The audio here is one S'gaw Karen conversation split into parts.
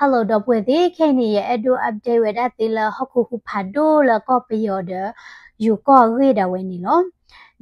Hello ဒီပုၢ်ဝဲၢ်သ့ၣ်, ခဲအံၤန့ၣ် ယအဲၣ်ဒိး update ဝဲဒၣ်သ့လၢဟီၣ်ခိၣ်ဟူးဖးဒိၣ်လၢကီၢ်ပယီၤဒီး ယိၤကီၢ်အဂ့ၢ်ဒၣ်ဝဲန့ၣ်လီၤ.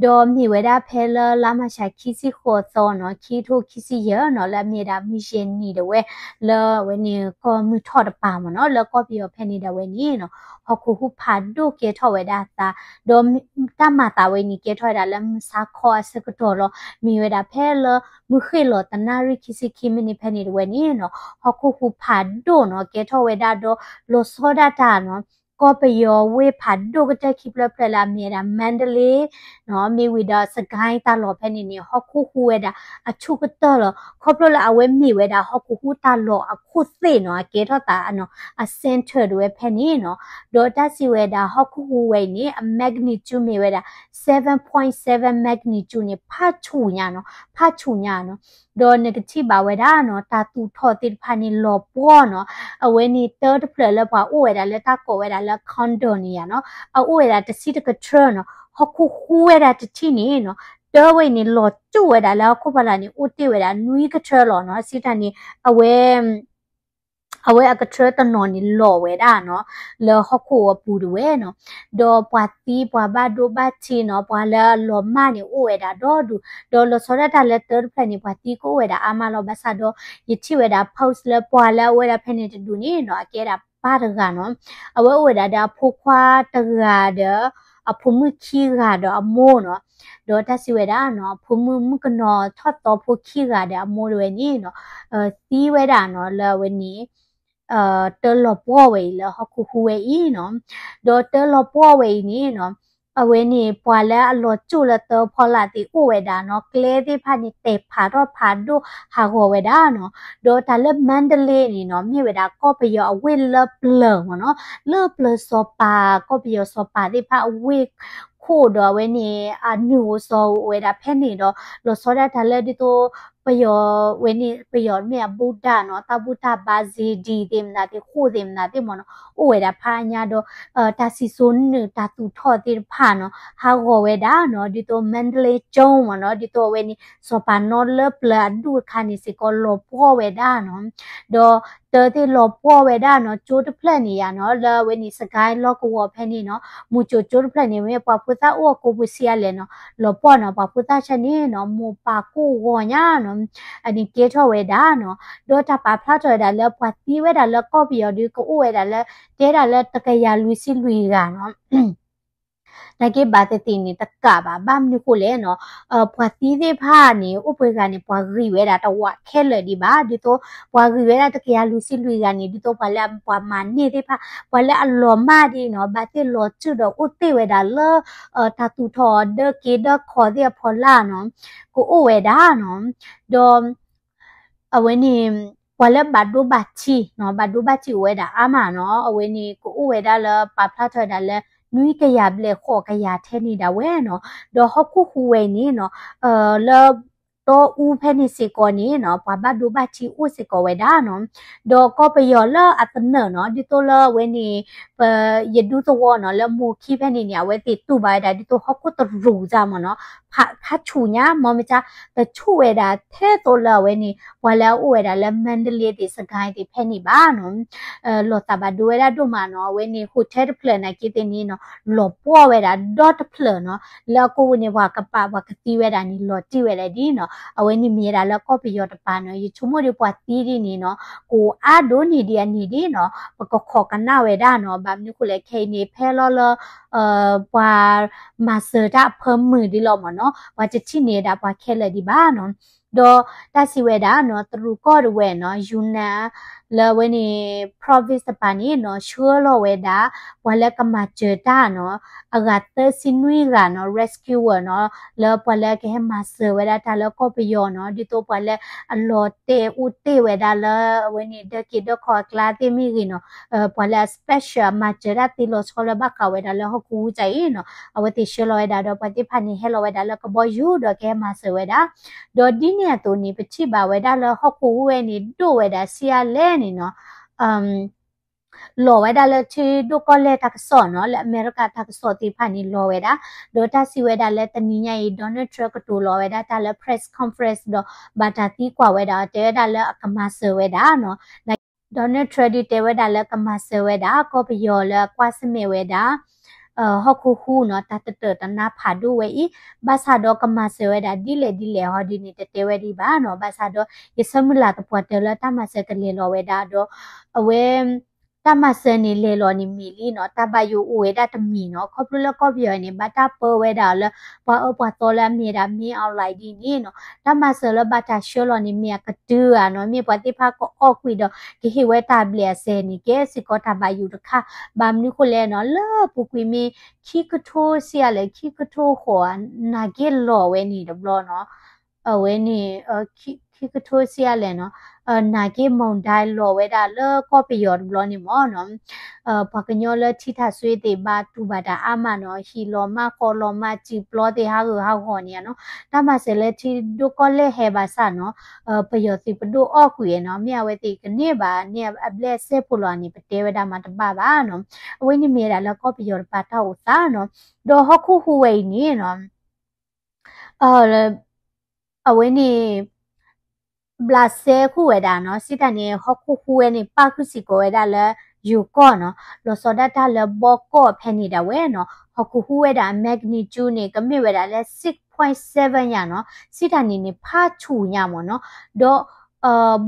ဒီးမ့ၢ်ဝဲဒၣ်ဖဲလၢလါမၢ်ၡးခံဆံဃိးသီနီၤ, ခံထိခံဆံယဲၢ်နီၤ, လၢအမ့ၢ်ဒၣ်မုၢ်ယဲၢ်နံၤဒၣ်ဝဲ လၢအဝဲန့ၣ်ကီၢ်မုၢ်ထီၣ်တပၤမ့ၢ်နီၤ, လၢကီၢ်ပယီၤဖဲန့ၣ်ဒၣ်ဝဲန့ၣ်နီၤ, ဟီၣ်ခိၣ်ဟူးဖးဒိၣ်ကဲထီၣ်ဝဲဒၣ်အသး, ဒီးတၢ်မၤသးဝဲန့ၣ် ကဲထီၣ်ဝဲဒၣ်လၢမုၢ်ဆါခီအဆၢကတီၢ်လီၤ. မ့ၢ်ဝဲဒၣ်ဖဲလၢမုၢ်ဃ့ၢ်လီၤတနၣ်ရံၣ်ခံဆံခံမံးနံးဖဲန့ၣ်ဒၣ်ဝဲန့ၣ်နီၤ, ဟီၣ်ခိၣ်ဟူးဖးဒိၣ်နီၤ ကဲထီၣ်ဝဲဒၣ်ဒီး လီၤဆီဒၣ်တၢ်နီၤ, ကီၢ်ပယီၤဝ့ၢ်ဖးဒိၣ်ကတၢၢ်ခံဖျၢၣ်ဖျၢၣ်လၢအမ့ၢ်ဝဲဒၣ် မါဒလ့နီၤ, မ့ၢ်ဝံၤဒီး စကဲတၢ်လီၢ်ဖဲန့ၣ်န့ၣ် ဟီၣ်ခိၣ်ဟူးဝဲဒၣ်အဆူၣ်ကတၢၢ်လီၤ. ခီဖျိလၢအဝဲမ့ၢ်ဝဲဒၣ်ဟီၣ်ခိၣ်ဟူးတၢ်လီၢ်အခိၣ်သ့ၣ်နီၤ, အကဲထီၣ်သးနီၤ, အ center ဒၣ်ဝဲဖဲန့ၣ်နီၤ, ဒီးတၢ်စံးဝဲဒၣ်ဟီၣ်ခိၣ်ဟူးဝဲအံၤန့ၣ် အ magnitude မ့ၢ်ဝဲဒၣ် seven point seven magnitude န့ၣ် ဖးဆူၣ်ညါနီၤ, ဖးဆူၣ်ညါနီၤ. ဒီးနကထံၣ်ဘၣ်ဝဲဒၣ်နီၤ, တၢ်သူၣ်ထီၣ်သ့ၣ်တဖၣ်န့ၣ်လီၤပှီၢ်နီၤ, အဝဲန့ၣ်တၢတဖျၢၣ်လၢပှၤအိၣ်ဝဲဒၣ်လၢတၢ်ကိးဝဲဒၣ်လၢ condo န့ၣ်ယါနီၤ, အအိၣ်ဝဲဒၣ်တဆံတကထြၢနီၤ, ဟီၣ်ခိၣ်ဟူးဝဲဒၣ်တထံၣ်န့ၣ်နီၤ, တၢဝဲအံၤန့ၣ် လီၤစူၣ်ဝဲဒၣ်လၢဟီၣ်ခိၣ်ဖီလာ်န့ၣ် အိၣ်တ့ၢ်ဝဲဒၣ်နွံကထြၢလီၤနီၤ, စံးတၢ်န့ၣ် အဝဲ အဝဲအကထြၢတနီၤန့ၣ်လီၤဝဲဒၣ်နီၤ, လၢဟီၣ်ခိၣ်အပူၤဒၣ်ဝဲနီၤ. ဒီးပှၤသံပှၤဘၣ်ဒိဘၣ်ထံးနီၤ, ပှၤလၢအလီၤမၢ်န့ၣ်အိၣ်ဝဲဒၣ်ဒီဒူၣ်, ဒီးလီၤဆီဒၣ်တၢ်လၢတၢတဖျၢၣ်န့ၣ် ပှၤသံကအိၣ်ဝဲဒၣ်အါမးလီၤ. ဘၣ်ဆၣ်ဒီး ယထံၣ်ဝဲဒၣ် post လၢပှၤလၢအအိၣ်ဝဲဒၣ်ဖဲန့ၣ်တဒူၣ်န့ၣ်နီၤ, အကဲဒၣ်ပၢ်တဂၤနီၤ, အဝဲအိၣ်ဝဲဒၣ်ဒီးအဖိခွါတဂၤဒီး အဖိမုၣ်ခံဂၤဒီးအမိၢ်နီၤ. ဒီးတၢ်စံးဝဲဒၣ်နီၤ, အဖိမုၣ်မုၣ်ကနီၤထီၣ်သီဖိခံဂၤဒီးအမိၢ်ဒၣ်ဝဲန့ၣ်နီၤ, သံဝဲဒၣ်နီၤ, လၢအဝဲန့ၣ် တၢလီၤပှီၢ်ဝဲအံၤလၢဟီၣ်ခိၣ်ဟူးဝဲအံၤနီၤ. ဒီးတၢလီၤပှီၢ်ဝဲအံၤန့ၣ်နီၤ, အဝဲန့ၣ် ပှၤလၢအလီၤစူၣ်လၢတၢဖီလာ်သ့ၣ်အိၣ်ဝဲဒၣ်နီၤ, ကျဲသ့ၣ်တဖၣ်န့ၣ် တဲာ်ဖးထီၣ်ဖးဒိၣ်ဟးဂီၤဝဲဒၣ်နီၤ. ဒီးတၢ်လၢ Mandalay န့ၣ်နီၤ, မ့ၢ်ဝဲဒၣ်ကီၢ်ပယီၤအဝ့ၢ်လၢပျၢၤမ့ၢ်နီၤ, လၢပျၢၤစီၤပၤ, ကီၢ်ပယီၤစီၤပၤသ့ၣ်တဖၣ်အဝ့ၢ်ခိၣ်ဒီးအဝဲန့ၣ် အနုာ်အိၣ်စီၤဝဲဒၣ်ဖဲန့ၣ်ဒီး လီၤဆီဒၣ်တၢ်လၢဒ်သိး ပယီၤဝဲန့ၣ် ပယီၤမ့ၢ်အဘူၣ်တၢ်နီၤ, တၢ်ဘူၣ်တၢ်ဘါ စေတီသ့ၣ်မနုၤသ့ၣ် ဃိၣ်သ့ၣ်မနုၤသ့ၣ်မ့ၢ်နီၤ, အိၣ်ဝဲဒၣ်ဖးညါဒီး တၢ်စံၣ်စိၤနုာ်တၢ်သူၣ်ထီၣ်သ့ၣ်တဖၣ်နီၤ, ဟးဂီၤဝဲဒၣ်နီၤ, ဒ်သိး Mandalay ကၠိမ့ၢ်နီၤ, ဒ်သိးအဝဲန့ၣ် စီၤပၤနီလၢပျၢၤအဒူၣ်တခါန့ၣ်စ့ၢ်ကီးလီၤပှီၢ်ဝဲဒၣ်နီၤ. ဒီးတၢသ့ၣ်လီၤပှီၢ်ဝဲဒၣ်နီၤ, ကၠိတဖျၢၣ်န့ၣ်ယါနီၤ, လၢအဝဲန့ၣ် စကဲလီၢ်ကဝီၤဖဲန့ၣ်နီၤ, မူကၠိကၠိတဖျၢၣ်န့ၣ် မ့ၢ်ပှၤဖိသၣ်အိၣ်အကိးပူၤဆံးအါလဲၣ်နီၤ, လီၤပှီၢ်နီၤ, ပှၤဖိသၣ်ဆၣ်န့ၣ်နီၤ, မိၢ်ပၢ်ကိၢ်ဂီၤညါနီၤ, အန့ၣ်ကဲထီၣ်ဝဲဒၣ်နီၤ. ဒီးတၢ်ပာ်ဖျါထီၣ်ဝဲဒၣ်လၢပှၤသံဝဲဒၣ်လၢကီၢ်ပယီၤဒီး ကအိၣ်ဝဲဒၣ်လၢ တဲဒၣ်လၢတကယၤလွံၢ်ဆံလွံၢ်ဂၤနီၤ. နာ်က့ဘၣ်သ့ၣ်သ့ၣ်န့ၣ် တကးဘၣ်, ဘၣ်မနုၤဃိလဲၣ်နီၤ, ပှၤသံသ့ၣ်တဖၣ်န့ၣ် အိၣ်ပှဲၤဂၤန့ၣ် ပှၤဂံၢ်ဝဲဒၣ်တဝးခဲလၢာ်ဒံးဘၣ်, ဒ်သိး ပှၤဂံၢ်ဝဲဒၣ်တကယၤလွံၢ်ဆံလွံၢ်ဂၤန့ၣ် ဒ်သိးပှၤလၢပှၤမၤန့ၢ်သ့ၣ်တဖၣ်, ပှၤလၢအလီၤမၢ်ဒ်နီၤ, ဘၣ်သ့ၣ်လီၤစုၣ်ဒီးအိၣ်တ့ၢ်ဝဲဒၣ်လၢ တၢ်သူၣ်ထီၣ်ဒၢက့ၤဒၢခီသ့ၣ်အဖီလာ်နီၤ, ကအိၣ်ဝဲဒၣ်နီၤ. ဒီး အဝဲန့ၣ် ပှၤလၢဘၣ်ဒိဘၣ်ထံးနီၤ, ဘၣ်ဒိဘၣ်ထံးအိၣ်ဝဲဒၣ်အါမးနီၤ, အဝဲန့ၣ် ကအိၣ်ဝဲဒၣ်လၢပာ်ဖျါထီၣ်ဝဲဒၣ်လၢ နွံကယၤဘျဲၣ်ဃိးကယၤထဲန့ၣ်ဒၣ်ဝဲနီၤ. ဒီးဟီၣ်ခိၣ်ဟူးဝဲအံၤန့ၣ်နီၤ, လၢတီအူဖဲန့ၣ်စ့ၢ်ကီးန့ၣ်နီၤ, ပှၤဘၣ်ဒိဘၣ်ထံးအိၣ်စ့ၢ်ကီးဝဲဒၣ်နီၤ. ဒီးကီၢ်ပယီၤလၢအသနၢၣ်နီၤ, ဒ်သိးလၢအဝဲန့ၣ် ပ ယဒူသဝီနီၤ, လၢမိၢ်ခံဖဲန့ၣ်န့ၣ် အဝဲသ့ၣ်တူၢ်ဘၣ်ဝဲဒၣ် ဒ်သိးဟီၣ်ခိၣ်တရူးစၢ်မ့ၢ်နီၤ, ဖး ဖးဆူၣ်ညါ မ့မ့ၢ်တၢ် တဆူၣ်ဝဲဒၣ်ထဲသိးလၢအဝဲန့ၣ် ပှၤလၢအအိၣ်ဝဲဒၣ်လၢ မါဒလ့သ့ၣ် စကဲသ့ၣ်ဖဲန့ၣ်ဘၣ်နီၤ. လီၤသးဘၣ်ဒိဝဲဒၣ်ဒိၣ်မးနီၤ, အဝဲန့ၣ် hotel တဖျၢၣ်နာ်က့သ့ၣ်န့ၣ်နီၤ, လီၤပှီၢ်ဝဲဒၣ်ဒီတဖျၢၣ်နီၤ, လၢအကိးပူၤန့ၣ် ပှၤကပာ်ပှၤကသံဝဲဒၣ်န့ၣ် လီၤတံၢ်ဝဲဒၣ်ဒ်နီၤ. အဝဲန့ၣ်မ့ၢ်ဝဲဒၣ်လၢကီၢ်ပယီၤတပၤနီၤ, ယဆိကမိၣ်ဒီးပှၤသံဒ်န့ၣ်နီၤ, ကအိၣ်အါဒိၣ်န့ၢ်ဒံးအန့ၣ်ဒ်နီၤ, ပကခိးကနၣ်ဝဲဒၣ်နီၤ, ဘၣ်မနုၤဃိလဲၣ် ခဲအံၤန့ၣ် ဖဲလီၤလၢ ပှၤမၤစၢၤတၢ်အဖၢမုၢ်ဒ်လီၤမ့ၢ်နီၤ, ပှၤတထံၣ်န့ၢ်ဒၣ်ပှၤခဲလၢာ်ဒံးဘၣ်နီၤ. ဒီးတၢ်စံးဝဲဒၣ်နီၤ, တရူးကီၢ်ဒၣ်ဝဲနီၤ, Yunnan လၢအဝဲန့ၣ် province တပၤန့ၣ်နီၤ, ဆှၢလီၤဝဲဒၣ် ပှၤလၢကမၤစၢၤတၢ်နီၤ, အဂၤသၢဆံနွံဂၤနီၤ, rescuer နီၤ, လၢပှၤလၢကဟဲမၤစၢၤဝဲဒၣ်တၢ်လၢကီၢ်ပယီၤနီၤ, ဒ်သိးပှၤလၢအလီၤတဲာ်အိၣ်တ့ၢ်ဝဲဒၣ်လၢ အဝဲန့ၣ်ဒၢက့ၤဒၢခီအကျါသ့ၣ်မ့ၢ်ဂ့ၤနီၤ, ပှၤလၢအ special မၤစၢၤတၢ်သ့လီၤဆီလၢဘၣ်ဃးဝဲဒၣ်လၢဟီၣ်ခိၣ်ဟူးကၠၢ်အံၤနီၤ, အဝဲသ့ၣ်ဆှၢလီၤဝဲဒၣ်ဒီးပှၤသ့ၣ်တဖၣ်န့ၣ် ဟဲလီၤဝဲဒၣ်လၢကဘီယူၤဒီးကဟဲမၤစၢၤဝဲဒၣ်, ဒီးဒ်န့ၣ်အသိးန့ၣ် ပထံၣ်ဘၣ်ဝဲဒၣ်လၢဟီၣ်ခိၣ်ဟူးဝဲန့ၣ် ဒိၣ်ဝဲဒၣ်ဆံးအါလဲၣ်န့ၣ်နီၤ, လီၤဝဲဒၣ်လၢထံဒိၣ်ကီၢ်လဲၢ်တၢ်ကစီၣ်နီၤ, လၢအမဲရကၤတၢ်ကစီၣ်သ့ၣ်တဖၣ်န့ၣ်လီၤဝဲဒၣ်, ဒီးတၢ်စံးဝဲဒၣ်လၢတနံၤညါအံၤ Donald Trump ကတိၤလီၤဝဲဒၣ်တၢ်လၢ press conference ဒီးဘၣ်တၢ်သံကွၢ်ဝဲဒၣ် တဲဝဲဒၣ်လၢအကမၤစၢၤဝဲဒၣ်နီၤ, Donald Trump ဒုးတဲဝဲဒၣ်လၢကမၤစၢၤဝဲဒၣ် ကီၢ်ပယီၤလၢအကွၢ်ဆၢၣ်မဲာ်ဝဲဒၣ် ဟီၣ်ခိၣ်ဟူးနီၤ တၢ်တတၢာ်တနါဖးဒိၣ်ဝဲအံၤ ဘၣ်ဆၣ်ဒီးကမၤစၢၤဝဲဒၣ်ဒ်လဲၣ်ဒ်လဲၣ်ဟီဒုးန့ၣ် တတဲဝဲဒံးဘၣ်နီၤ. ဘၣ်ဆၣ်ဒီး ယဆၢမုၢ်လၢ်သပှၢ်တၢၢ်လၢတၢ်မၤစၢၤကလဲၤလီၤဝဲဒၣ်ဒီး အဝဲ တၢ်မၤစၢၤန့ၣ်လဲၤလီၤန့ၣ်မ့ၢ်လံနီၤ တၢ်ဘၣ်ယိၣ်အိၣ်ဝဲဒၣ်တမံၤနီၤ. ခီဖျိလၢကီၢ်ပယီၤန့ၣ် ဘၣ်တၢ်ပၢဝဲဒၣ်အီၤလၢ ပှၤအၢပှၤသီလၢအမ့ၢ်ဝဲဒၣ် မင်းအောင်လှိုင် ဒ်န့ၣ်နီၤ တၢ်မၤစၢၤလၢဘၣ်တၢ်ဆှၢလီၤန့ၣ် မ့ၢ်အကတၢၢ်ဧါနီၤ မ့ၢ်ပှၤသ့ၣ်တဖၣ်ကအီၣ်ကွံာ်ဒီး ကဟ့ၣ်ဝဲတၢ်ဘျဲၣ်အစဲၤန့ၣ် ကဲစ့ၢ်ကီးတၢ်ဘၣ်ယိၣ်တခါ ဘၣ်မနုၤဃိလဲၣ်နီၤ လၢအပူၤကွံာ်မ့ၢ် ခံကထိဆံးအါလဲၣ် ခံကထိဃိးဧါ နာ်က့လီၤဝဲန့ၣ်တဘျီနီၤ အဝဲန့ၣ် ခံကထိဆံးအါလဲၣ်နီၤ နာ်က့ မုန်တိုင်း လီၤဝဲဒၣ်လၢကီၢ်ပယီၤတဘျီန့ၣ်မ့ၢ်နီၤ ပှၤကညီလၢထံထၣ်စွ့သ့ၣ်ဘၣ်တူၢ်ဘၣ်တၢ်အါမးနီၤ ဟံၣ်လီၤမၢ်ဃီလီၤမၢ် စံာ်ပျီသ့ၣ်ဟးဂူာ်ဟးဂီၤန့ၣ်နီၤ တၢ်မၤစၢၤလၢထံဒိၣ်ကီၢ်လဲၢ်ဟဲဘၣ်ဆၣ်နီၤ ပယီၤသုးပဒိၣ်အီၣ်ကွံာ်နီၤ မ့ၢ်အဝဲသ့ၣ်ကန့ၢ်ဘၣ်န့ၢ်အဘျဲၣ်အစဲးဖိလီၤန့ၣ် ပတဲဝဲဒၣ်မၤတဘၣ်ဘၣ်နီၤ အဝဲန့ၣ်မ့ၢ်ဝဲဒၣ်လၢကီၢ်ပယီၤတပၤတၢ်အိၣ်သးနီၤ ဒီးဟီၣ်ခိၣ်ဟူးဝဲအံၤန့ၣ်နီၤ အဝဲန့ၣ် ဘျးစဲဃုာ်ဝဲဒၣ်နီၤ စံးတၢ်န့ၣ် ဟီၣ်ခိၣ်ဟူးဝဲန့ၣ် ပၣ်ဃုာ်စ့ၢ်ကီးဝဲဒၣ်လၢ ယိၤကီၢ်နီၤ လီၤဆီဒၣ်တၢ်လၢဘီကီၢ်ဖဲန့ၣ်ဒၣ်ဝဲနီၤ ဟီၣ်ခိၣ်ဟူးဝဲဒၣ်အ magnitude န့ၣ် ကမ့ၢ်ဝဲဒၣ်လၢ six point seven ညါနီၤ စံးတၢ်န့ၣ်န့ၣ် ဖးဆူၣ်ညါမ့ၢ်နီၤ ဒီး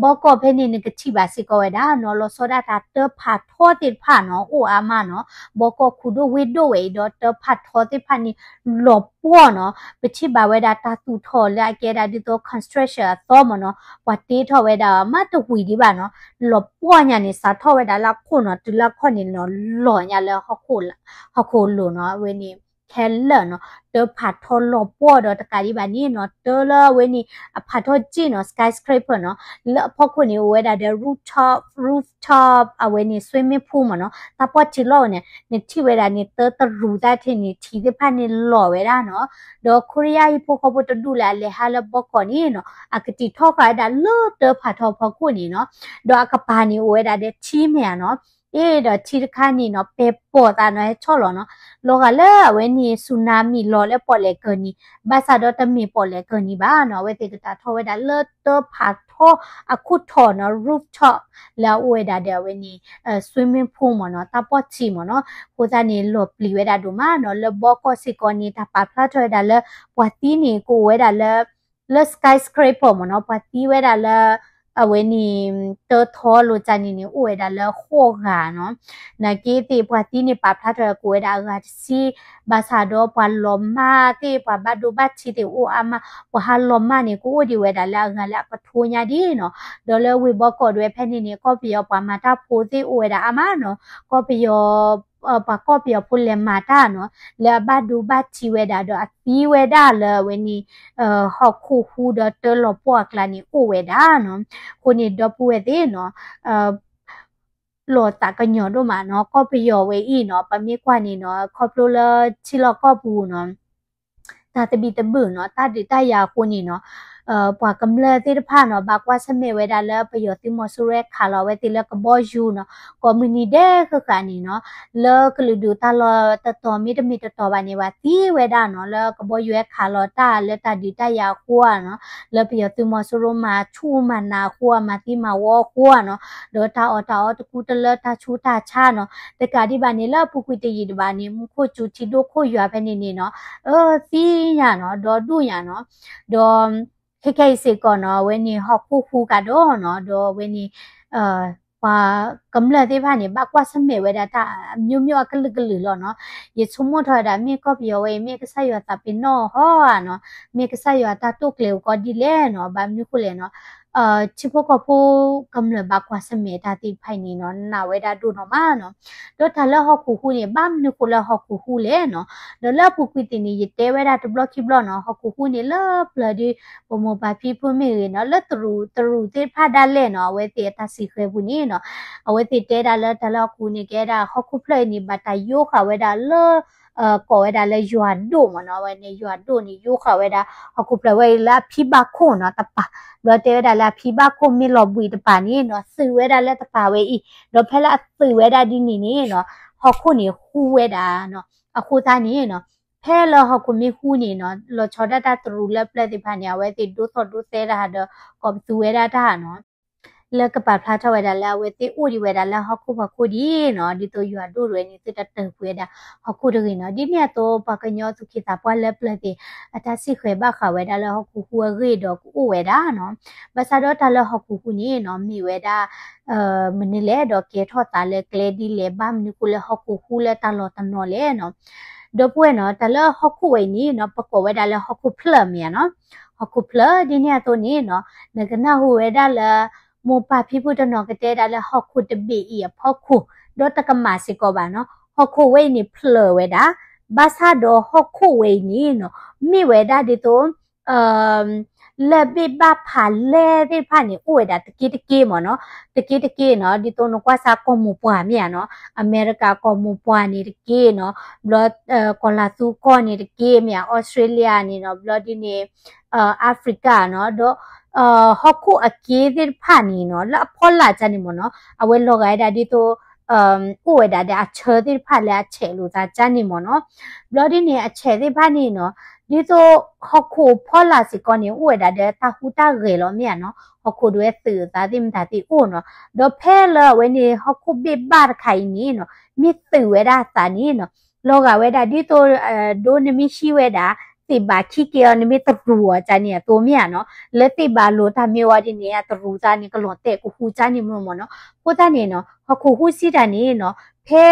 ဘီကီၢ်ဖဲန့ၣ် နကထံၣ်ဘၣ်စ့ၢ်ကီးဝဲဒၣ်နီၤ လီၤဆီဒၣ်တၢ်တၢဖးထီသ့ၣ်တဖၣ်နီၤ အိၣ်အါမးနီၤ ဘီကီၢ်ခူၣ်ဒိၣ်ဝ့ၢ်ဒိၣ်ဝဲအံၤ ဒီးတၢဖးထီသ့ၣ်တဖၣ်န့ၣ် လီၤပှီၢ်နီၤ ပထံၣ်ဘၣ်ဝဲဒၣ်တၢ်သူၣ်ထီၣ်လၢအကဲဒၣ်ဒ်သိး construction အသီမ့ၢ်နီၤ ပှၤတ့ထီၣ်ဝဲဒၣ်မးတဝံၤဒံးဘၣ်နီၤ လီၤပှီၢ်ညါန့ၣ် စးထီၣ်ဝဲဒၣ်လၢအခိၣ်နီၤ တုၤလၢအခီၣ်န့ၣ်နီၤ လီၤညါလၢ ဟီၣ်ခိၣ်လိၤနီၤ အဝဲန့ၣ် ခဲလၢာ်နီၤ တၢဖးထီလီၤပှီၢ်ဒီးတကးဒံးဘၣ်န့ၣ်နီၤ တၢလၢအဝဲန့ၣ် အဖးထီကံၣ်နီၤ skyscraper နီၤ လၢအဖီခိၣ်န့ၣ် အိၣ်ဝဲဒၣ်ဒီး rooftop rooftop အဝဲန့ၣ် swimming pool မ့ၢ်နီၤ တၢ်ပီၢ်ထံလီၢ်ဝဲန့ၣ် နထံၣ်ဝဲဒၣ်န့ၣ် တၢတရူးသၣ်ထဲန့ၣ် ထံသ့ၣ်တဖၣ်န့ၣ်လီၤဝဲဒၣ်နီၤ ဒီးခိရံယါဟံၣ်ဖိဃီဖိတဒူၣ်လၢ အလဲၤဟးလၢဘီကီၢ်န့ၣ်နီၤ အကတံာ်ထီၣ်ဃာ်ဝဲဒၣ်လၢတၢဖးထီဖီခိၣ်န့ၣ်နီၤ ဒီးအကပၤန့ၣ်အိၣ်ဝဲဒၣ်ဒီးထံမ့ၢ်ဧါနီၤ အ့ဒီးထံတခါန့ၣ်နီၤ ပဲာ်ပိာ်သးနီၤ ဟဲထီၣ်လီၤနီၤ လီၤဂာ်လၢအဝဲန့ၣ် ဆူနါမံၤ လီၤလၢပီၣ်လဲၣ်ကၢၢ်နံၤ ဘၣ်ဆၣ်ဒီးတမ့ၢ်ပီၣ်လဲၣ်ကၢၢ်နံၤဘၣ်နီၤ အဝဲသ့ၣ်ကတၢ်ထီၣ်ဝဲဒၣ်လၢတၢဖးထီအခိၣ်ထီၣ်နီၤ rooftop လၢအအိၣ်ဝဲဒၣ်ဒီးအဝဲန့ၣ် swimming pool မ့ၢ်နီၤ တၢ်ပီၢ်ထံမ့ၢ်နီၤ အဃိသတးန့ၣ် လီၤပျံၤဝဲဒၣ်ဒိၣ်မးနီၤ လၢဘီကီၢ်စ့ၢ်ကီးန့ၣ် တၢ်ပာ်ဖျါထီၣ်ဝဲဒၣ်လၢ ပှၤသံန့ၣ် ကအိၣ်ဝဲဒၣ်လၢ လၢ skyscraper မ့ၢ်နီၤ ပှၤသံဝဲဒၣ်လၢ အဝဲန့ၣ် တၢထီလိာ်သးန့ၣ်န့ၣ် အိၣ်ဝဲဒၣ်လၢဃိးဂၤနီၤ နာ်က့သ့ၣ်ပှၤသံန့ၣ် ပာ်ဖျါထီၣ်ကအိၣ်ဝဲဒၣ်အဂၤတဆံ ဘၣ်ဆၣ်ဒီးပှၤလီၤမၢ်သ့ၣ် ပှၤဘၣ်ဒိဘၣ်ထံးသ့ၣ်အိၣ်အါမး ပှၤဟးလီၤမၢ်န့ၣ် ကအိၣ်ဒံးဝဲဒၣ်လၢအဂၤလၢအကထိညါဒ်နီၤ ဒီးလၢဝ့ၢ်ဘီကီၢ်ဒၣ်ဝဲဖဲန့ၣ်န့ၣ် ကီၢ်ပယီၤပှၤမၤတၢ်ဖိသ့ၣ်အိၣ်ဝဲဒၣ်အါမးနီၤ ကီၢ်ပယီၤ ပှၤကီၢ်ပယီၤဖိလဲၤမၤတၢ်နီၤ လၢအဘၣ်ဒိဘၣ်ထံးဝဲဒၣ်ဒီးအသံဝဲဒၣ်လၢအဝဲန့ၣ် ဟီၣ်ခိၣ်ဟူးဒီးတၢလီၤပှီၢ်အကျါန့ၣ်အိၣ်ဝဲဒၣ်နီၤ အဃိန့ၣ်ဒီပုၢ်ဝဲၢ်သ့ၣ်နီၤ လီၤသးကညီၤဒိၣ်မးနီၤ ကီၢ်ပယီၤဝဲအံၤနီၤ ပမ့ၢ်ကွၢ်န့ၣ်နီၤ ခီဖျိလၢထံလီၢ်ကီၢ်ပူၤနီၤ တၢ်သဘံၣ်သဘုၣ်နီၤ တၢ်ဒုးတၢ်ယၤအဃိန့ၣ်နီၤ ပှၤကမျၢၢ်သ့ၣ်တဖၣ်နီၤ ဘၣ်ကွၢ်ဆၢၣ်မဲာ်ဝဲဒၣ်လၢပယီၤသုးမီၤစိရိၤ ခးလီၤဝဲသ့ၣ်လၢကဘီယူၤနီၤ ကိးမုၢ်နံၤဒဲးဃၣ်ဃၣ်န့ၣ်နီၤ လၢကလုာ်ဒူၣ်တၢ်လီၢ်တတီၤမ့တမ့ၢ်တတီၤဘၣ်န့ၣ် ဘၣ်သံဝဲဒၣ်နီၤ လၢကဘီယူၤဟဲခးလီၤတၢ်လၢတၢ်ဒုးတၢ်ယၤအဃိဧါနီၤ လၢပယီၤသုးမီၤစိရိၤမၤဆူၣ်မၤနးအဃိဧါ မၤသံမၤဝီအဃိဧါနီၤ ဒီးတၢ်အီၣ်တၢ်အီတကူတလၢတၢ်ဆူးတၢ်ဆါနီၤ တကးဒံးဘၣ်န့ၣ် လၢအပူၤကွံာ်တယံာ်တဘၣ်န့ၣ် မူခိၣ်စူၤထံဒိၣ်ခိၣ်ယွၤဖဲန့ၣ်န့ၣ်နီၤ အၢ သံညါနီၤ ဒီဒူၣ်ညါနီၤ ဒီး ခဲခဲအံၤစ့ၢ်ကီးနီၤ အဝဲန့ၣ်ဟီၣ်ခိၣ်ဟူးကဒီးနီၤ ဒီးအဝဲန့ၣ် ပှၤကမျၢၢ်သ့ၣ်တဖၣ်န့ၣ် ဘၣ်ကွၢ်ဆၢၣ်မဲာ်ဝဲဒၣ်တၢ်အမျိုးမျိုးအကလုာ်ကလုာ်လီၤနီၤ ယဆိကမိၣ်ထီၣ်ဝဲဒၣ် မ့ၢ်ကီၢ်ပယီၤဝဲအံၤ မ့ၢ်ကစၢ်ယွၤသးပ့ၤနီၣ်ဟီဧါနီၤ မ့ၢ်ကစၢ်ယွၤတၢ်တိာ်ကျဲၤအိၣ်ကီးဒ်လဲၣ်နီၤ ဘၣ်မနုၤဃိလဲၣ်နီၤ ထံဖိကီၢ်ဖိကမျၢၢ်ဘၣ်ကွၢ်ဆၢၣ်မဲာ်တၢ်သ့ၣ်တဖၣ်အံၤန့ၣ်နီၤ နာ်ဝဲဒၣ်ဒိၣ်နီၢ်မးနီၤ ဒီးတၢ်လၢဟီၣ်ခိၣ်ဟူးန့ၣ် ဘၣ်မနုၤဃိလၢဟီၣ်ခိၣ်ဟူးလဲၣ်နီၤ ဒီးလၢအပူၤကွံာ်သ့ၣ်န့ၣ် ယတဲဝဲဒၣ်တဘျီခံဘျီနီၤ ဟီၣ်ခိၣ်ဟူးန့ၣ်လၢပျၢၤဒီး ပမိၢ်ပၢ်ဖံဖုမ့ၢ်ဂ့ၤနီၤ လၢတရူးတရူးသ့ၣ်တဖၣ်ဒၣ်လဲာ်နီၤ အဝဲသ့ၣ်အတၢ်စံးဃဲၤပူၤန့ၣ်နီၤ အဝဲသ့ၣ်တဲဒၣ်လၢတၢ်လၢဟီၣ်ခိၣ်ဟူးန့ၣ် ကဲဒၣ်ဟီၣ်ခိၣ်ဖျၢၣ်အံၤန့ၣ် ဘၣ်တၢ်ယိဃာ်ဝဲဒၣ်လၢ ကိးဝဲဒၣ်လၢယွၤဒိၣ်မ့ၢ်နီၤ အဝဲန့ၣ်ယွၤဒိၣ်န့ၣ် ယိဃာ်ဝဲဒၣ် ဟီၣ်ခိၣ်ဖျၢၣ်ဝဲအံၤလၢအဖံဘၣ်ခိၣ်နီၤ တပၤ ဒီးတဲဝဲဒၣ်လၢအဖံဘၣ်ခိၣ်မ့ၢ်လီၤဘှံးတပၤန့ၣ်နီၤ သုးဝဲဒၣ်လၢတပၤဝဲအံၤ ဒီးဖဲလၢအသုးဝဲဒၣ်ဒ်န့ၣ်န့ၣ်နီၤ ဟီၣ်ခိၣ်န့ၣ်ဟူးဝဲဒၣ်နီၤ အဃိသတးန့ၣ်နီၤ ဖဲလၢဟီၣ်ခိၣ်မ့ၢ်ဟူးန့ၣ်နီၤ လီၤဆီဒၣ်တၢ်တရူးလၢပျၢၤသ့ၣ်တဖၣ်န့ၣ် အဝဲသ့ၣ်ဒိသီၣ်ဒိသဲတၢ်ဒီး ကိးပသူဝဲဒၣ်တၢ်နီၤ လၢကပာ်ဖျါထီၣ်ဝဲဒၣ်လၢအဝဲသ့ၣ်အိၣ်ဒံးဝဲဒၣ်လၢဟီၣ်ခိၣ်ဖီခိၣ်ဒ်နီၤ, ဒ်သိးယွၤဒိၣ်တဝဲန့ၣ် သုတတၢၢ်ကွံာ်ဝဲဒၣ်ဟီၣ်ခိၣ်တဂ့ၤနီၤ. ဒ်န့ၣ်အသိး ပှၤကညီသူၣ်က့သးပှၢ်လၢပျၢၤသ့ၣ် အတၢ်စံၣ်ဃဲၤဘၣ်ဃးဝဲဒၣ်လၢဟီၣ်ခိၣ်ဟူးအဂ့ၢ်ဒီးကအိၣ်ဝဲဒၣ်နီၤ. ဘၣ်ဆၣ်ဒီးတၢ်လၢဟီၣ်ခိၣ်ဟူးန့ၣ်နီၤ မ့ၢ်ဝဲဒၣ် မနုၤလဲၣ်ဒီးကဲထီၣ်သးလၢကျဲဒ်လဲၣ် ဘၣ်မနုၤဃိလၢဟီၣ်ခိၣ်ဟူးလၢတၢ်လီၤတနီၤလဲၣ်နီၤ. ဒီပုၢ်ဝဲၢ်နီၤ တၢ်လၢဟီၣ်ခိၣ်ဝဲအံၤန့ၣ်နီၤ ပကိးဝဲဒၣ်လၢဟီၣ်ခိၣ်ဖျၢၣ်မ့ၢ်ဧါနီၤ. ဟီၣ်ခိၣ်ဖျၢၣ်ဒ်န့ၣ်အသိးန့ၣ်နီၤ နကနၢ်ဟူဝဲဒၣ်လၢ မိၢ်ပၢ်ဖံဖုတနီၤကတဲဒၣ်လၢဟီၣ်ခိၣ်တဘ့ၣ်အံၤအဖီခိၣ် ဒီးတကမၣ်စ့ၢ်ကီးဘၣ်နီၤ. ဟီၣ်ခိၣ်ဝဲအံၤန့ၣ်ဖျၢၣ်ဝဲဒၣ်, ဘၣ်ဆၣ်ဒီးဟီၣ်ခိၣ်ဝဲအံၤန့ၣ်နီၤ မ့ၢ်ဝဲဒၣ်ဒ်သိး လၢၢ်ဘ့ၣ်ဘၣ်ဖးလဲၢ်သ့ၣ်တဖၣ်န့ၣ် အိၣ်ဝဲဒၣ်တက့တက့မ့ၢ်နီၤ. တက့တက့နီၤ ဒ်သိးနကွၢ်စၢ်ကီၢ်မိၢ်ပှၢ်မ့ၢ်ဧါနီၤ, အမဲရကၤကီၢ်မိၢ်ပှၢ်န့ၣ်တက့နီၤ, ဘျီ ကီၤလၤသူကီၢ်န့ၣ်တက့မ့ၢ်ဧါ, အီစထြ့လယါန့ၣ်နီၤ, ဘျီဒ်န့ၣ် အၤဖရံကၤနီၤ, ဒီး ဟီၣ်ခိၣ်အက့သ့ၣ်တဖၣ်န့ၣ်နီၤ လၢအဖီလာ်ကၢ်န့ၣ်မ့ၢ်နီၤ အဝဲလီၤဂာ်ဝဲဒၣ်ဒ်သိး အိၣ်ဝဲဒၣ်ဒီးအဆၢသ့ၣ်တဖၣ်လၢအဆဲးလိာ်သးကၢ်န့ၣ်မ့ၢ်နီၤ. ဘျီဒ်န့ၣ် အဆဲးသ့ၣ်တဖၣ်န့ၣ်နီၤ ဒ်သိးဟီၣ်ခိၣ်ဖီလာ်စ့ၢ်ကီးန့ၣ် အိၣ်ဝဲဒၣ်ဒီးတၢ်ဟူးတၢ်ဂဲၤလီၤမ့ၢ်ဧါနီၤ, ဟီၣ်ခိၣ်ဒၣ်ဝဲသုးအသးသ့ၣ်မတၤသ့ၣ်အိၣ်နီၤ. ဒီးဖဲလၢအဝဲန့ၣ် ဟီၣ်ခိၣ်ဘ့ၣ်ဘၣ်တခါအံၤန့ၣ်နီၤ မ့ၢ်သုးဝဲဒၣ်အသးန့ၣ်နီၤ လီၤဂာ်ဝဲဒၣ်ဒ်သိး ဒိနမ့ၢ်ဟံးဝဲဒၣ် သ့ၣ်ဘၣ်ခံက့ၤအီၤ နမ့ၢ်တရူးအီၤကၢ်န့ၣ်အသိးမ့ၢ်ဧါနီၤ, လၢသ့ၣ်ဘၣ်လိၤတၢ်မ့ၢ်ဝဲဒ်န့ၣ် အတရူးသးန့ၣ် ကလီၤတဲာ်ကဟူးကၢ်န့ၣ်မ့ၢ်မ့ၢ်နီၤ. အဃိသတးန့ၣ်နီၤ ဟီၣ်ခိၣ်ဟူးစံးတၢ်န့ၣ်နီၤ ဖဲ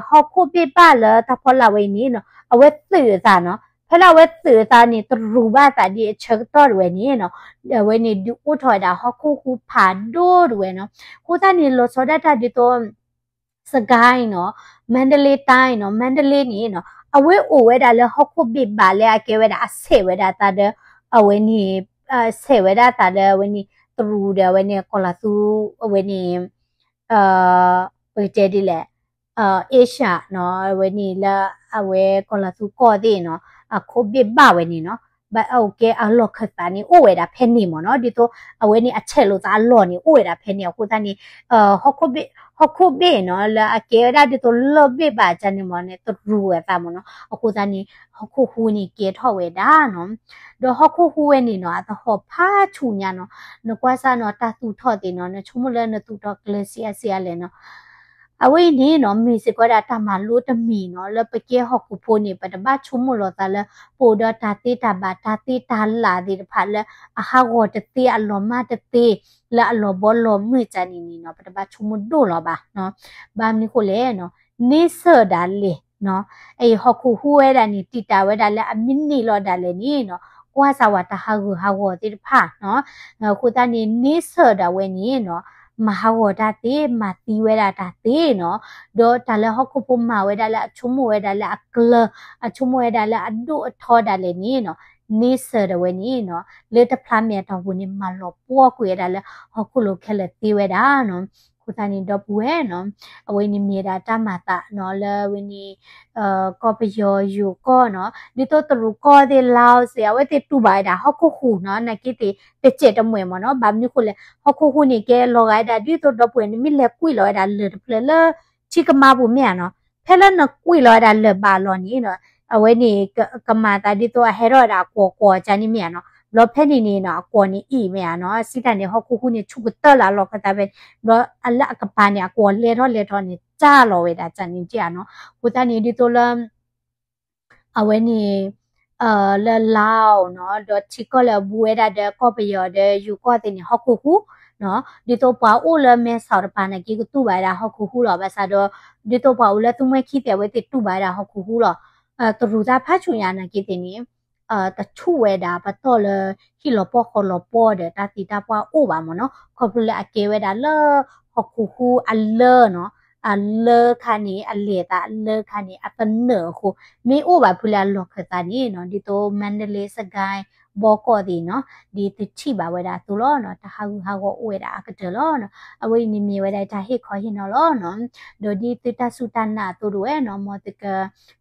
ဟီၣ်ခိၣ်ဘ့ၣ်ဘၣ်လၢတၢ်ဖီလာ်ဝဲအံၤန့ၣ်နီၤ အဝဲသုးအသးနီၤ. ဖဲလၢအဝဲသုးအသးန့ၣ် တရူးဘၣ်အသးဒ်အဆၢကတီၢ်တဝဲန့ၣ်နီၤ အဝဲန့ၣ်ဒုးအိၣ်ထီၣ်ဝဲဒၣ်ဟီၣ်ခိၣ်ဟူးဖးဒိၣ်တဝဲနီၤ. အဃိသတးန့ၣ် လီၤဆီဒၣ်တၢ်ဒ်သိး စကဲနီၤ မါဒလ့တၢ်နီၤ မါဒလ့န့ၣ်နီၤ အဝဲအိၣ်ဝဲဒၣ်လၢဟီၣ်ခိၣ်ဘ့ၣ်ဘၣ်လၢအကဲဝဲဒၣ်အဆဲးဝဲဒၣ်အသးဒီး အဝဲန့ၣ် ဆဲးဝဲဒၣ်အသးဒီးအဝဲန့ၣ် တရူးဒီးအဝဲန့ၣ် ကီၤလၤသူ အဝဲန့ၣ် ပကတဲဒ်လဲၣ် Asia နီၤ အဝဲန့ၣ်လၢအဝဲကီၤလၤသူကီၢ်သ့ၣ်နီၤ အခိၣ်ဘ့ၣ်ဘၣ်ဝဲန့ၣ်နီၤ ဘၣ်အကဲအလီၢ်ခၢၣ်သးန့ၣ် အိၣ်ဝဲဒၣ်ဖဲန့ၣ်မ့ၢ်နီၤ ဒ်သိး အဝဲန့ၣ်အဆဲးလိာ်သးအလီၢ်န့ၣ် အိၣ်ဝဲဒၣ်ဖဲန့ၣ် အဃိသတးန့ၣ် ဟီၣ်ခိၣ်ဘ့ၣ်နီၤ လၢအကဲဝဲဒၣ်ဒ်သိးလၢၢ်ဘ့ၣ်ဘၣ်ကၢ်န့ၣ်မ့ၢ်န့ၣ် တရူးအသးမ့ၢ်နီၤ အဃိသတးန့ၣ် ဟီၣ်ခိၣ်ဟူးန့ၣ်ကဲထီၣ်ဝဲဒၣ်နီၤ ဒီးဟီၣ်ခိၣ်ဟူးဝဲန့ၣ်နီၤ အသဟီၣ်ဖးဆူၣ်ညါနီၤ နကွၢ်စၢ်နီၤ တၢ်သူၣ်ထီၣ်သ့ၣ်နီၤ နဆိကမိၣ်လၢနသူၣ်ထီၣ်ကျၢၤစံအါစံအါလဲၣ်နီၤ အဝဲအံၤန့ၣ်နီၤ မ့ၢ်စ့ၢ်ကီးဒၣ်တၢ်မၤလိတမံၤနီၤ လၢပကဲဟီၣ်ခိၣ်ဖိန့ၣ် ပတဘၣ်ဆိကမိၣ်လီၤသးလၢ ပအိၣ်ဒီးတၢ်သ့တၢ်ဘၣ် တၢ်သ့တၢ်လၢ်သ့ၣ်တဖၣ်လၢ အဟးဂီၤတသ့ အလီၤမၢ်တသ့ လၢအလီၤဘီလီၤမုၢ်ကၢ်န့ၣ်န့ၣ်နီၤ ပတဘၣ်ဆိကမိၣ်ဒိၣ်လီၤဘၣ်နီၤ ဘၣ်မနုၤဃိလဲၣ်နီၤ န့ဆၢၣ်ဒၣ်လဲာ်နီၤ အအံၤဟီၣ်ခိၣ်ဟူးဝဲဒၣ်န့ၣ် တံာ်တာ်ဝဲဒၣ်လၢအမံးနံးလီၤဒၣ်လဲာ်န့ၣ်နီၤ ကွၢ်စၢ်ဝဲတၢ်ဟးဂူာ်ဟးဂီၤသ့ၣ်တဖၣ်နီၤ အဃိသတးန့ၣ် န့ဆၢၣ်ဒၣ်ဝဲန့ၣ်နီၤ မၤဟးဂီၤတၢ်သ့ မၤသံဝဲဒၣ်တၢ်သ့နီၤ ဒီးတၢ်လၢဟီၣ်ခိၣ်ဖိမၤဝဲဒၣ်လၢအဆိကမိၣ်ဝဲဒၣ်လၢအကျၢၤ အဆိကမိၣ်ဝဲဒၣ်လၢအဒိၣ်အထီဒၣ်လဲာ်န့ၣ်နီၤ န့ဆၢၣ်ဒၣ်ဝဲန့ၣ်နီၤ လၢတဖျါမဲာ်အတီၢ်ပူၤန့ၣ် မၤလီၤပှီၢ်ကွံာ်ဝဲဒၣ်လၢဟီၣ်ခိၣ်လိၤခဲလၢာ်သ့ဝဲဒၣ်နီၤ အဃိသတးန့ၣ် ဒီပုၢ်ဝဲၢ်နီၤ အဝဲန့ၣ်မ့ၢ်ဒၣ်တၢ်မၤသးနီၤ လၢအဝဲန့ၣ် ကီၢ်ပယီၤယိၤကီၢ်နီၤ ဒ်သိးတရူးကီၢ်သ့ၣ် လါအိၣ်သ့ၣ် အဝဲသ့ၣ်တူၢ်ဘၣ်ဝဲဒၣ်ဟီၣ်ခိၣ်ဟူးနီၤ နာ်က့သ့ၣ် တစဲးတမှဲာ်မ့ၢ်နီၤ ဘၣ်မနုၤဃိလဲၣ် ဟီၣ်ခိၣ်ဟူးန့ၣ်ကဲလီၤဂာ်ဝဲဒၣ် ဒ်သိးဒီပုၢ်ဝဲၢ် နမ့ၢ်လဲၤကွံာ်လီၤဝဲဒၣ်လၢၢ်တဖျၢၣ်လၢ ထံကမါပူၤမ့ၢ်ဧါနီၤ ဖဲလၢနကွံာ်လီၤဝဲဒၣ်လၢၢ်ဘၣ်အလီၢ်န့ၣ်နီၤ အဝဲန့ၣ် ကမၤသးဒ်သိးအဟဲထီၣ်ဝဲဒၣ်အကွီၢ်ကွီၢ်ကၢ်န့ၣ်မ့ၢ်ဧါနီၤ ဘျီဖဲန့ၣ်န့ၣ်နီၤ အကွီၢ်န့ၣ်အံၤမ့ၢ်ဧါနီၤ စံးတၢ်န့ၣ် ဟီၣ်ခိၣ်ဟူးန့ၣ် ဆူၣ်ကတၢၢ်လၢအလီၢ်ခၢၣ်သးဖဲ ဘျီအလၢအကပၤန့ၣ် အကွီၢ်လဲၤထီၣ်လဲၤထီၣ်န့ၣ် စၢ်လီၤဝဲဒၣ်ကၢ်န့ၣ်ကၢ်နီၤ အဃိသတးန့ၣ် ဒ်သိးလၢ အဝဲန့ၣ် လၢ Lao နီၤ ဒီးထံကီၢ်လၢအဘူးဝဲဒၣ်ဒီးကီၢ်ပယီၤဒီးယိၤကီၢ်သ့ၣ်န့ၣ် ဟီၣ်ခိၣ်ဟူးနီၤ ဒ်သိးပှၤအိၣ်လၢမဲဆီးတပၤနာ်က့ကတူၢ်ဘၣ်ဝဲဒၣ်ဟီၣ်ခိၣ်ဟူးလီၤ ဘၣ်ဆၣ်ဒီး ဒ်သိးပှၤအိၣ်လၢသူမှဲခံသ့ၣ် အဝဲသ့ၣ်တူၢ်ဘၣ်ဝဲဒၣ်ဟီၣ်ခိၣ်ဟူးလီၤ တရူးသးဖးဆူၣ်ညါနာ်က့သ့ၣ်န့ၣ် တဆူၣ်ဝဲဒၣ်ပတီၢ်လၢ ဟံၣ်လီၤပှီၢ်ဃီလီၤပှီၢ်ဒီးတၢ်သံတၢ်ပှၢ်အိၣ်ဘၣ်မ့ၢ်နီၤ ခီဖျိလၢအကဲဝဲဒၣ်လၢ ဟီၣ်ခိၣ်ဟူးအလၢနီၤ အလၢခါန့ၣ် အလဲၤသးအလၢခါန့ၣ် အသနၢၣ်အဃိ မ့ၢ်အိၣ်ဘၣ်ဖုလၢအလီၢ်ခၢၣ်သးန့ၣ်နီၤ ဒ်သိး မါဒလ့ စကဲ ဘီကီၢ်သ့ၣ်နီၤ ဒ်သုထံၣ်ဘၣ်ဝဲဒၣ်အသိးလီၤနီၤ တၢ်ဟးဂူာ်ဟးဂီၤအိၣ်ဝဲဒၣ်အကတၢၢ်လီၤနီၤ အဝဲအံၤန့ၣ်မ့ၢ်ဝဲဒၣ်တၢ်ဟ့ၣ်ခီဟ့ၣ်နီၤလီၤနီၤ ဒီးဒ်သုတၢ်စူၢ်တၢ်နာ်အသိးတဝဲနီၤ မ်သုက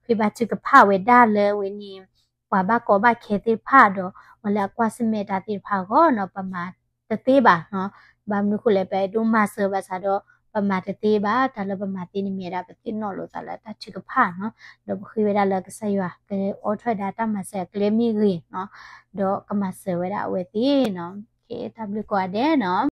ဃ့ဘါထုကဖၣ်ဝဲဒၣ်လၢဝဲန့ၣ် ပှၤဘၣ်ကီဘၣ်ခဲသ့ၣ်တဖၣ်ဒီး ပှၤလၢအကွၢ်ဆၢၣ်မဲာ်တၢ်သ့ၣ်တဖၣ်အဂီၢ်နီၤ ပမၤတသ့ဘၣ်နီၤ ဘၣ်မနုၤဃိလဲၣ် ပအဲၣ်ဒိးမၤစၢၤဘၣ်ဆၣ်ဒီး ပမၤတသ့ဘၣ် တၢ်လၢပမၤသ့န့ၣ်မ့ၢ်ဝဲဒၣ် ပသ့ၣ်နီၣ်လိာ်သးလၢတၢ်ထုကဖၣ်နီၤ ဒီးပဃ့ဝဲဒၣ်လၢကစၢ်ယွၤ ကအိးထီၣ်ဝဲဒၣ်တၢ်မၤစၢၤအကျဲမ့ၢ်ဂ့ၤနီၤ ဒီးကမၤစၢၤဝဲဒၣ်အဝဲသ့ၣ်နီၤ တၢ်ဘျုးကိးဂၤဒဲးနီၤ